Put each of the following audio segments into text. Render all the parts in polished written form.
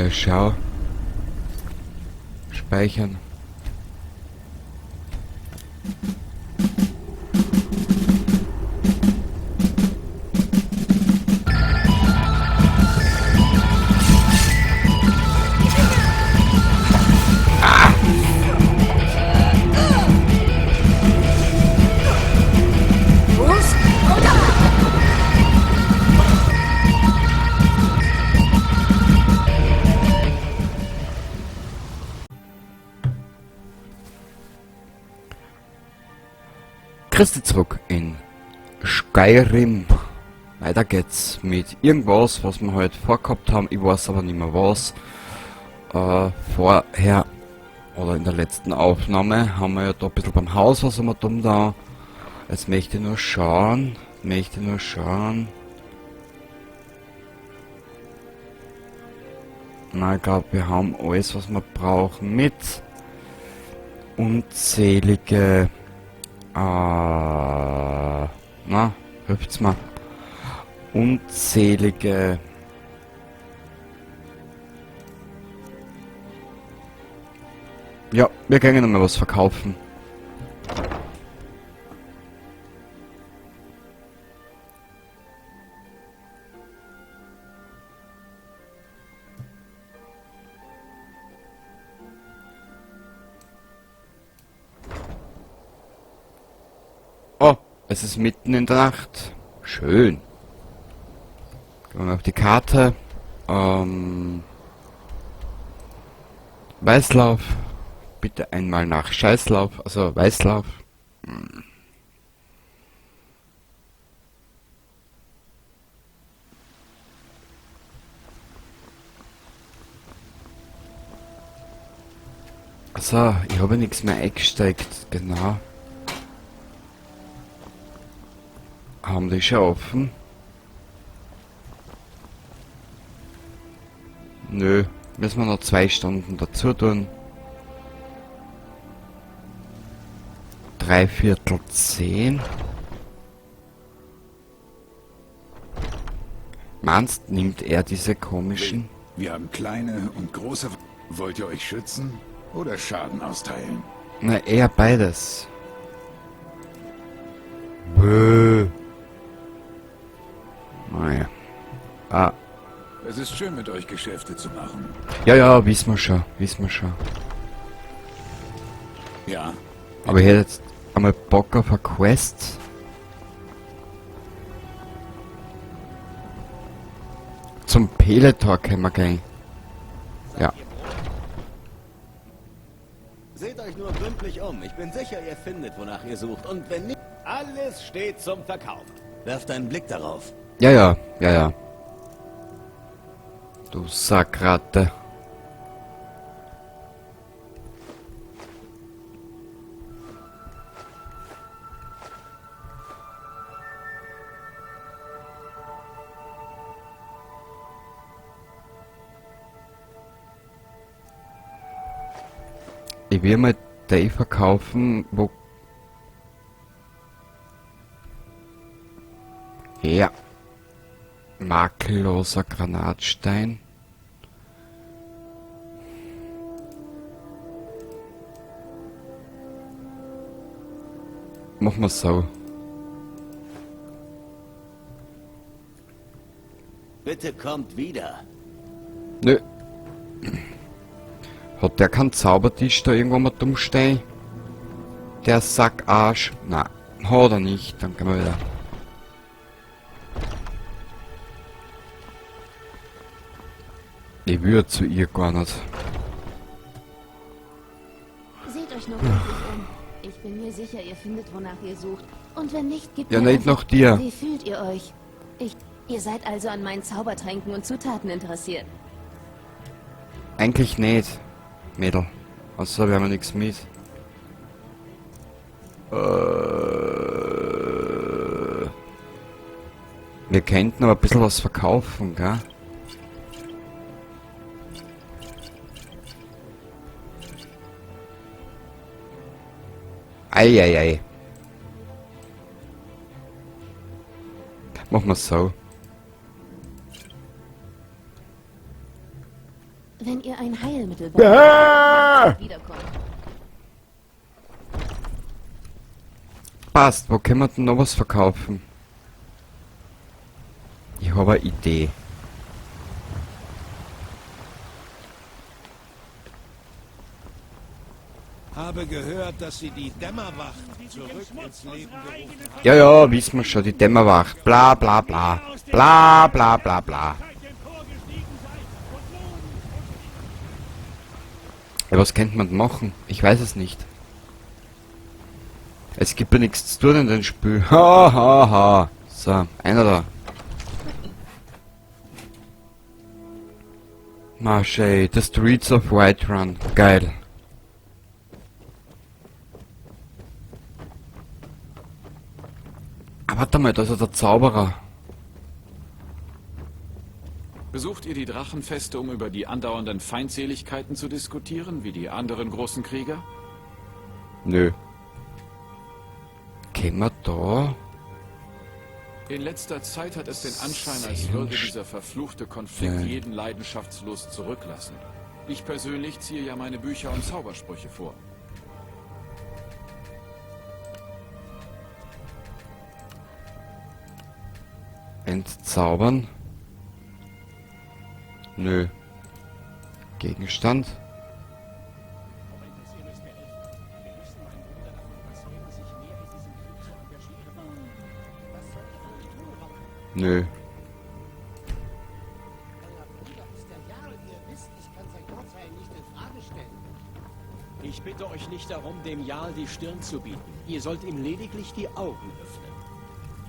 Ja, schau. Speichern. Christi zurück in Skyrim. Weiter geht's mit irgendwas, was wir heute vorgehabt haben. Ich weiß aber nicht mehr was. Vorher oder in der letzten Aufnahme haben wir ja da ein bisschen beim Haus was haben wir dumm da. Jetzt möchte ich nur schauen. Möchte nur schauen. Na, ich glaub, wir haben alles, was wir brauchen mit. Unzählige... na, hilft's mir. Unzählige... Ja, wir können noch mal was verkaufen. Oh, es ist mitten in der Nacht. Schön. Gehen wir auf die Karte. Weißlauf. Bitte einmal nach Scheißlauf. Also Weißlauf. Also, ich habe nichts mehr eingesteckt. Genau. Haben die schon offen? Nö, müssen wir noch 2 Stunden dazu tun. 9:45. Meinst, nimmt er diese komischen? Wir haben kleine und große. Wollt ihr euch schützen oder Schaden austeilen? Na, eher beides. Bäh. Naja. Ah. Es ist schön, mit euch Geschäfte zu machen. Ja, ja, wissen wir schon, wissen wir schon. Ja. Aber ich hätte jetzt einmal Bock auf eine Quest. Zum Peletor können wir gehen. Ja. Seht euch nur gründlich um. Ich bin sicher, ihr findet, wonach ihr sucht. Und wenn nicht, alles steht zum Verkauf. Werft einen Blick darauf. Ja, ja, ja, ja. Du Sackratte. Ich will mal die verkaufen, wo... Ja. Makelloser Granatstein. Machen wir so. Bitte kommt wieder. Nö. Hat der keinen Zaubertisch da irgendwo mal dumm stehen? Der Sackarsch. Na, hat er nicht. Dann können wir wieder. Ich würde zu ihr gar nicht. Seht euch nur gründlich um. Ich bin mir sicher, ihr findet, wonach ihr sucht. Und wenn nicht, gebt Ja, mir nicht einfach noch dir. Wie fühlt ihr euch? Ihr seid also an meinen Zaubertränken und Zutaten interessiert. Eigentlich nicht, Mädel. Außer wir haben ja nichts mit. Wir könnten aber ein bisschen was verkaufen, gell? Ei, ei, ei. Machen wir so. Wenn ihr ein Heilmittel braucht, wiederkommen. Passt, wo können wir denn noch was verkaufen? Ich habe eine Idee. Habe gehört, dass sie die Dämmerwacht zurück ins Leben gerufen haben. Ja, ja, wissen wir schon, die Dämmerwacht. Bla bla bla. Bla bla bla bla. Ja, was könnte man machen? Ich weiß es nicht. Es gibt ja nichts zu tun in dem Spiel. Ha ha ha. So, einer da. Marche, The Streets of Whiterun. Geil. Ah, warte mal, da ist ja der Zauberer. Besucht ihr die Drachenfeste, um über die andauernden Feindseligkeiten zu diskutieren, wie die anderen großen Krieger? Nö. Können wir da? In letzter Zeit hat es den Anschein, als würde dieser verfluchte Konflikt jeden leidenschaftslos zurücklassen. Ich persönlich ziehe ja meine Bücher und Zaubersprüche vor. Entzaubern? Nö. Gegenstand? Nö. Ich bitte euch nicht darum, dem Jarl die Stirn zu bieten. Ihr sollt ihm lediglich die Augen öffnen.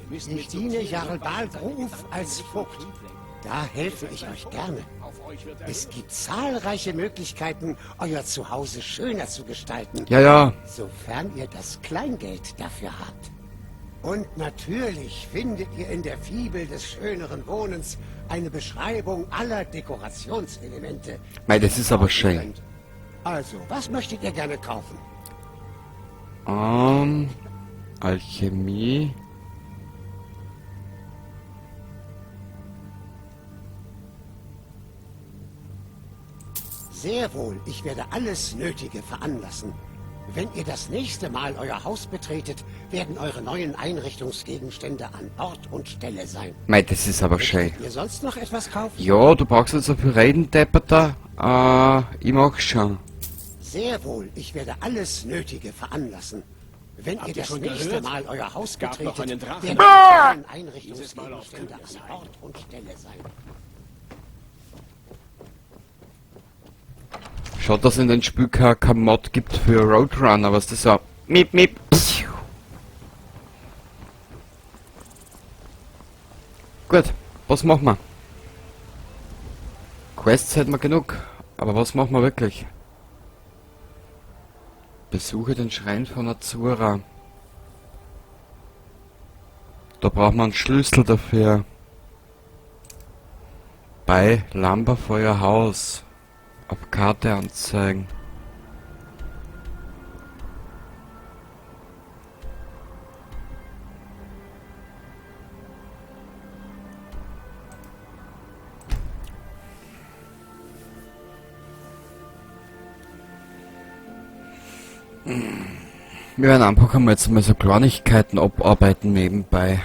Ihr müsst Ich mit diene subtilen Jarl Hinweisen Baal seine Gruf Gedanken als in Richtung Vogt. Krieg lenken. Da helfe ich euch gerne. Auf euch wird er Es gibt zahlreiche Möglichkeiten, euer Zuhause schöner zu gestalten. Ja, ja. Sofern ihr das Kleingeld dafür habt. Und natürlich findet ihr in der Fibel des schöneren Wohnens eine Beschreibung aller Dekorationselemente. Mei, das ist aber schön. Könnt. Also, was möchtet ihr gerne kaufen? Alchemie. Sehr wohl, ich werde alles Nötige veranlassen. Wenn ihr das nächste Mal euer Haus betretet, werden eure neuen Einrichtungsgegenstände an Ort und Stelle sein. Mei, das ist aber schön. Möchtet ihr sonst noch etwas kaufen? Ja, du brauchst nicht so viel reden, Depperter. Ich mach schon. Sehr wohl, ich werde alles Nötige veranlassen. Wenn Habt ihr ihr das schon nächste gehört? Mal euer Haus Es gab noch betretet, einen Drachen. werden eure neuen Dieses Mal auf Einrichtungsgegenstände an Königsheimer. Ort und Stelle sein. Schaut, dass es in den Spiel kein Mod gibt für Roadrunner, was das so. Miep, miep. Gut, was machen wir? Quests hätten wir genug, aber was machen wir wirklich? Besuche den Schrein von Azura. Da braucht man einen Schlüssel dafür. Bei Lamberfeuer Haus. Auf Karte anzeigen. Wir werden einfach einmal jetzt mal so Kleinigkeiten abarbeiten nebenbei.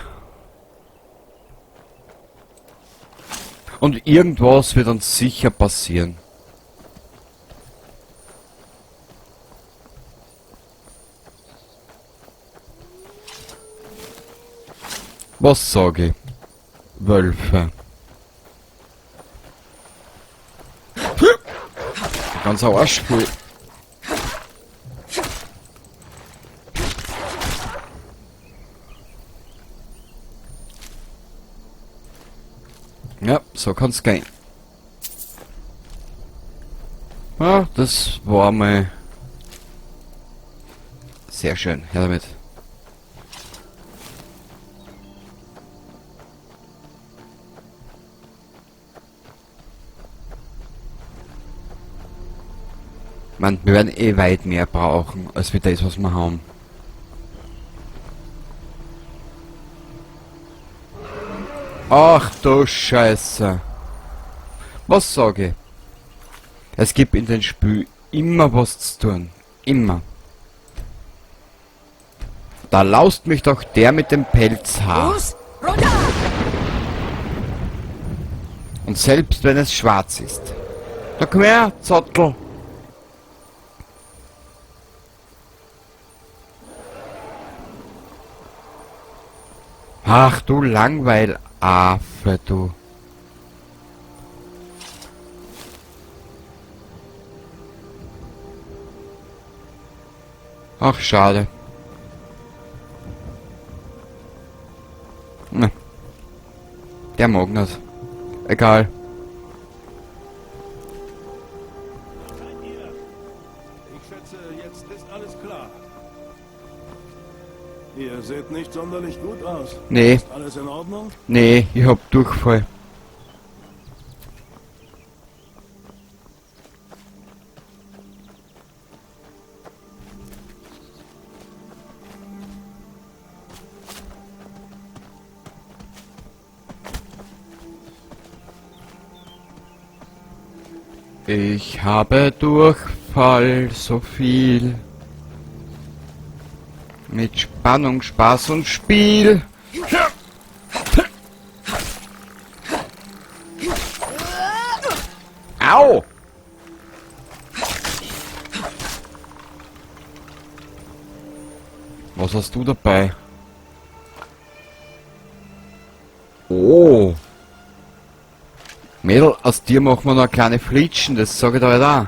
Und irgendwas wird uns sicher passieren. Was sage ich? Wölfe. Ganz Arsch voll. Ja, so kann's gehen. Ja, das war mal sehr schön. Her damit. Mann, wir werden eh weit mehr brauchen, als wir das, was wir haben. Ach du Scheiße. Was sag ich? Es gibt in den Spiel immer was zu tun. Immer. Da laust mich doch der mit dem Pelzhaar. Und selbst wenn es schwarz ist. Da komm her, Zottel. Ach du Langweilaffe, du. Ach, schade. Ne. Der mag nicht. Egal. Ich schätze, jetzt ist alles klar. Ihr seht nicht sonderlich gut aus. Nee. Ist alles in Ordnung? Nee, ich hab Durchfall. Ich habe Durchfall so viel. Mit Spannung, Spaß und Spiel. Au! Was hast du dabei? Oh! Mädel, aus dir machen wir noch eine kleine Flitschen, das sag ich dir halt auch.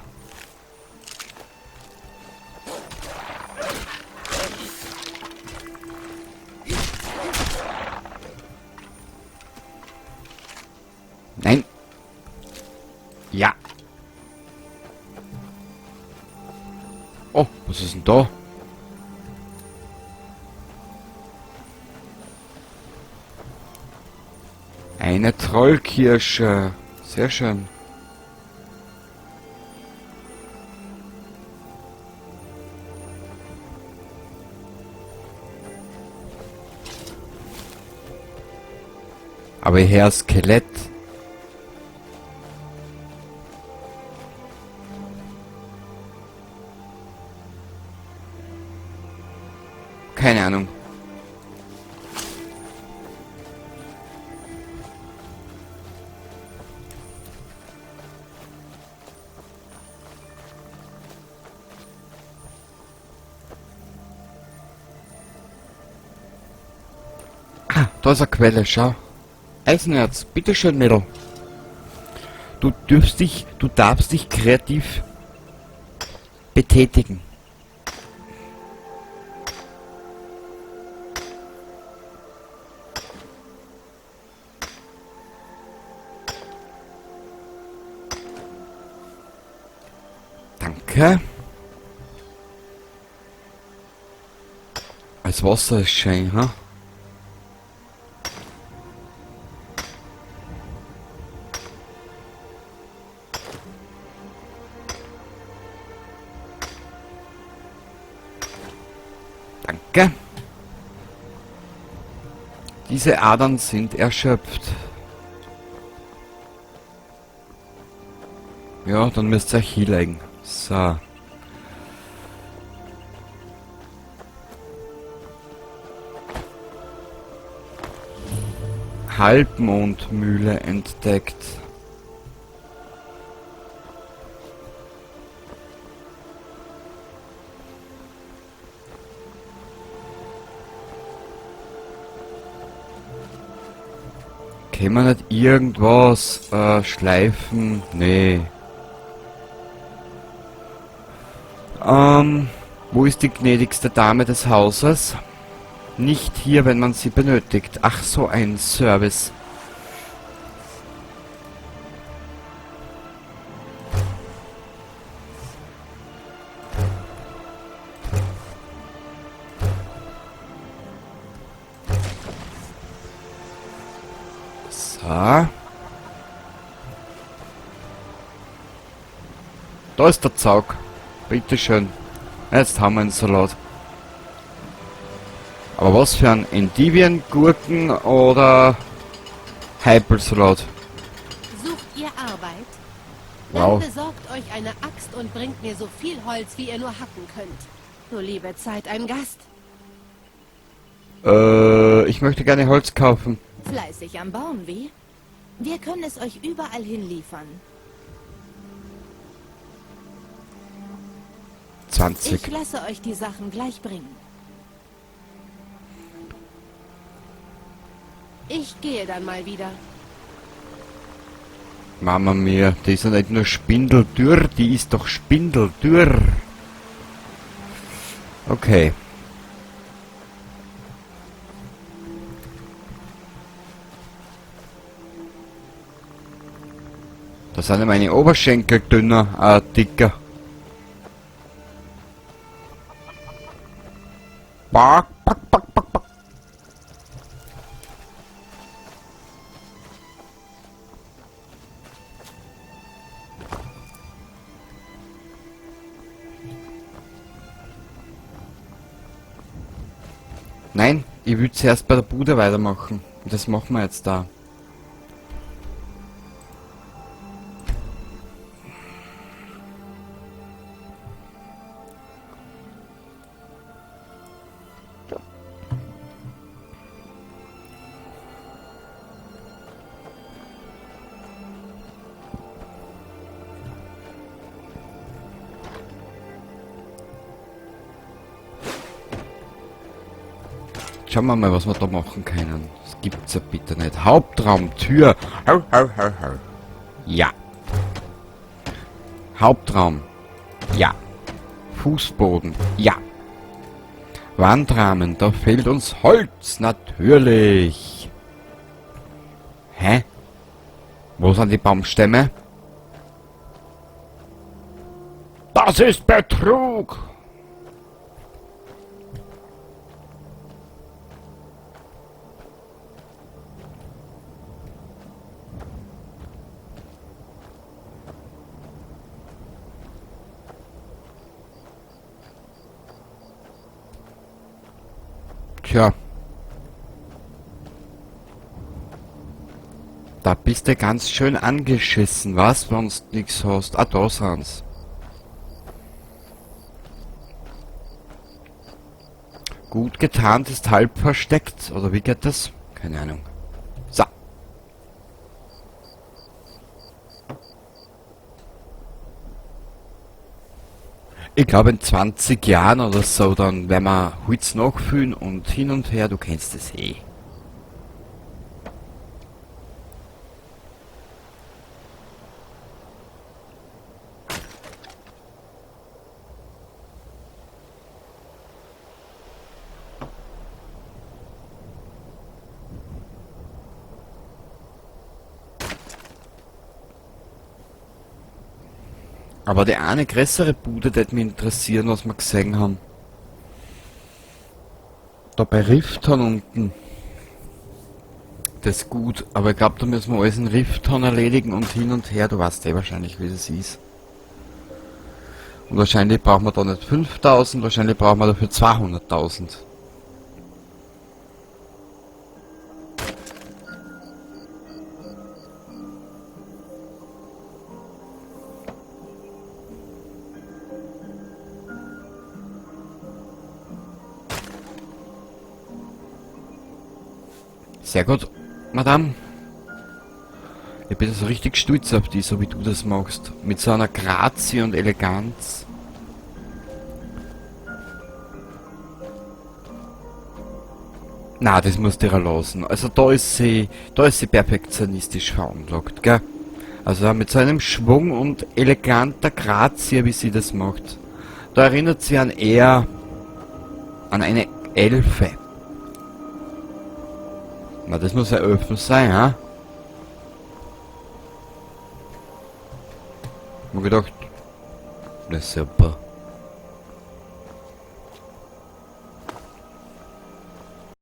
Nein. Ja. Oh, was ist denn da? Eine Trollkirsche. Sehr schön. Aber Herr Skelett. Keine Ahnung. Ah, da ist eine Quelle, schau. Eisenerz, bitteschön, Mädel. Du darfst dich kreativ betätigen. Danke. Das Wasser ist schön, ha? Danke. Diese Adern sind erschöpft. Ja, dann müsst ihr euch hinlegen. So. Halbmondmühle entdeckt. Können wir nicht irgendwas schleifen? Nee. Wo ist die gnädigste Dame des Hauses? Nicht hier, wenn man sie benötigt. Ach, so ein Service. So. Da ist der Zaug. Bitteschön. Jetzt haben wir einen Salat. Aber was für ein Endivien, Gurken oder Heipelsalat? Sucht ihr Arbeit? Dann Wow. besorgt euch eine Axt und bringt mir so viel Holz, wie ihr nur hacken könnt. Du liebe Zeit, ein Gast. Ich möchte gerne Holz kaufen. Fleißig am Bauen, wie? Wir können es euch überall hinliefern. 20. Ich lasse euch die Sachen gleich bringen. Ich gehe dann mal wieder. Mama mia, die ist ja nicht nur spindeldürr, die ist doch spindeldürr. Okay. Da sind ja meine Oberschenkel dünner, dicker. Back, back, back, back, back. Nein, ich will zuerst bei der Bude weitermachen. Und das machen wir jetzt da. Schauen wir mal, was wir da machen können. Das gibt's ja bitte nicht. Hauptraum, Tür. Hau, hau, hau, hau. Ja. Hauptraum. Ja. Fußboden. Ja. Wandrahmen. Da fehlt uns Holz. Natürlich. Hä? Wo sind die Baumstämme? Das ist Betrug! Tja. Da bist du ganz schön angeschissen, was? Wenn du nix hast. Ah, da sind's. Gut getarnt ist halb versteckt. Oder wie geht das? Keine Ahnung. So. Ich glaube in 20 Jahren oder so, dann werden wir Holz nachfüllen und hin und her, du kennst es eh. Aber die eine größere Bude, die würde mich interessieren, was wir gesehen haben. Da bei Rifton unten. Das ist gut, aber ich glaub, da müssen wir alles in Rifton erledigen und hin und her. Du weißt eh wahrscheinlich, wie das ist. Und wahrscheinlich brauchen wir da nicht 5000, wahrscheinlich brauchen wir dafür 200.000. Sehr gut, Madame. Ich bin so richtig stolz auf dich, so wie du das machst. Mit so einer Grazie und Eleganz. Na, das musst du dir lassen. Also da ist sie perfektionistisch veranlagt, gell? Also mit so einem Schwung und eleganter Grazie, wie sie das macht. Da erinnert sie an eher an eine Elfe. Na, das muss ja Elfen sein, ha? Hab mir gedacht, das ist super.